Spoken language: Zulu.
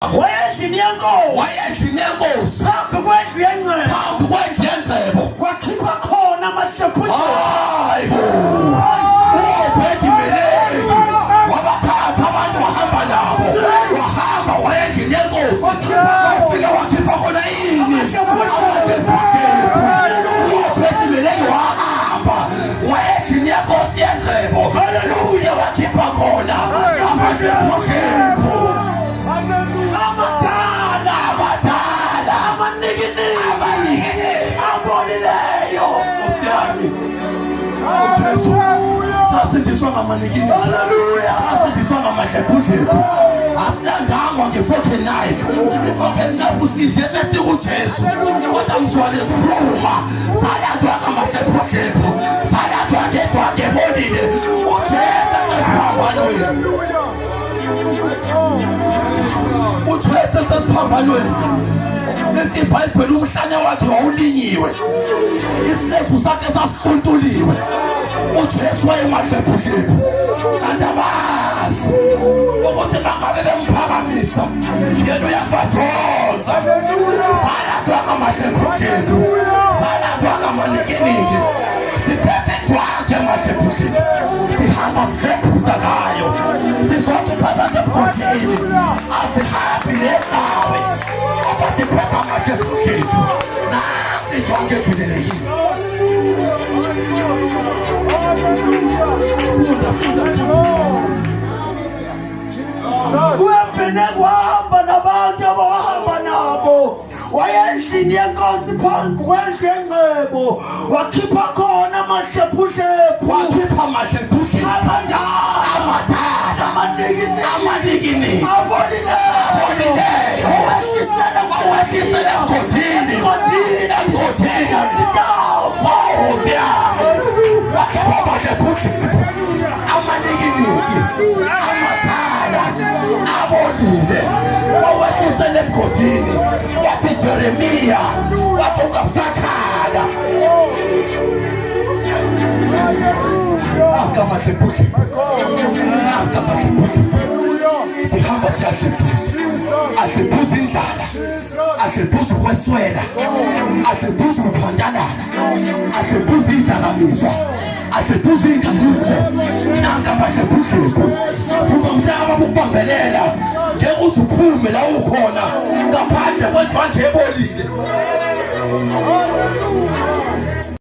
Wayendlini yenkosi. Wayendlini yenkosi. Phambi kwendlu yengcebo. Phambi kwendlu yengcebo. Wakhipha khona amahlephushe. Hayi bo. UObedi Meleki wabathatha abantu wahamba nabo. Wahamba wayendlini yenkosi. Wafika wakhipha khona ini? Amahlephushe. UObedi Meleki wahamba wayendlini yenkosi yengcebo. Haleluya, wakhipha khona amahlephushe. Amadala. Abadala. Amanikiniki. Amanikiniki. Abolileyo. Nkosi yami. Jesu. Sasindiswa ngamanikiniki. Haleluya. Sasindiswa ngamahlephudlephu. Asilandangwa nge-fork and knife. I-fork and knife usidle sesikuJesu. Kodwa mzwane siphuma. Salandwa ngamahlephudlephu. Salandwa ngedwa ngebonile. UJesu esesiphambanweni. UJesu esesiphambanweni. Lithi iBhayibheli umhlane wakhe wawulinyiwe. Isilevu sakhe sasihluntuliwe. UJesu wayemahlephudlephu. Kanti abazi ukuthi bangabe bemphakamisa yena uyakubadonsa. Salandwa ngamahlephudlephu. Salandwa ngamanikiniki. Siphethe indwangu emahlephudlephu. Sihamba sihlephuza ngayo. Sizokhipha abantu emgodini. Asihambi necawe. Kodwa siphethe amahlephudlephu. Nansi indwangu ejulelekile. Funda, funda, funda. Uyabhene wahamba nabantu abahamba nabo. Wayendlini yenkosi phambi kwendlu yengcebo. Wakhipha khona amahlephudlephu. Wakhipha amahlephudlephu. Amadala. Amadala. Amanikiniki. Amanikiniki. Abolileyo. Abolileyo. Owehlisela Owehlisela emgodini. Emgodini. Emgodini. Yazitambo. Nkosi yami. Wakhipha amahlephudlephu. Amanikiniki. Amadala. Abolile. Wawehlisela emgodini. Wathi Jeremiya. Wathi ungabusakhala. Akamahlephudlephu. Akamahlephudlephu. Sihamba siyahlephuza. Ahlephuza indlala. Ahlephuza ukweswela. Ahlephuza ukuphwantalala. Ahlephuza idakamizwa. Ahlephuza inkanuko. Nanka amahlephudlephu. Vuma mntaka ukubambelela. Ngeke uze uphume la ukhona ngaphandle kwendwangu ebolile.